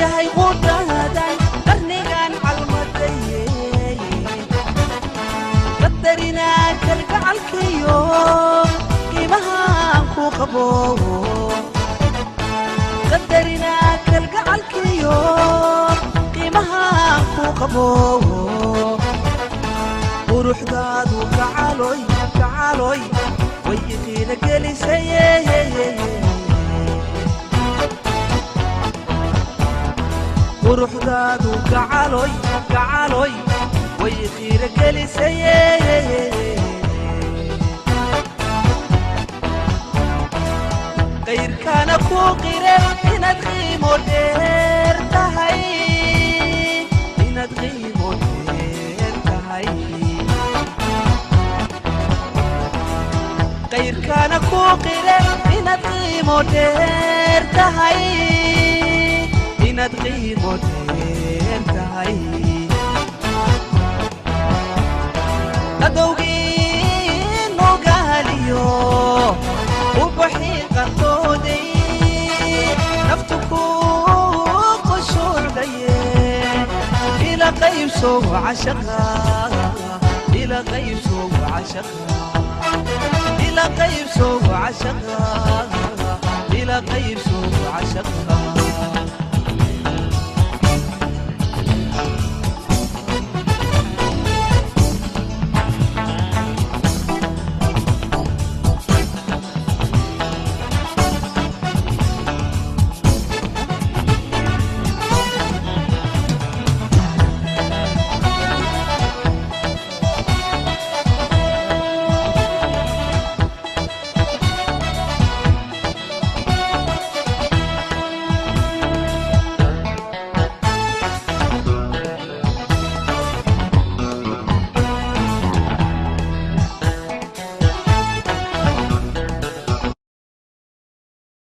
Yahay qudhaadan qarnigan calmadaye, qadarinaa kalgacalkiyo qiimahaan ku qabo, qadarinaa kalgacalkiyo qiimahaan ku qabo. Quruxdaadu gacaloy, gacaloy, way iqiila gelisaye. Quruxdaadu gacaloy, gacaloy, way qiira gelisaye. Qayrkaana ku qire inaad qiimo dheer tahay, inaad qiimo dheer tahay. Qayrkaana ku qire inaad qiimo dheer tahay, inaad qiimo dheer tahay. Adowgii nugaaliyo ubaxii qartooday, naftu ku qushuucdaye, ila qaybso cashaqa, ila qaybso cashaqa, ila qaybso cashaqa, ila qaybso cashaqa.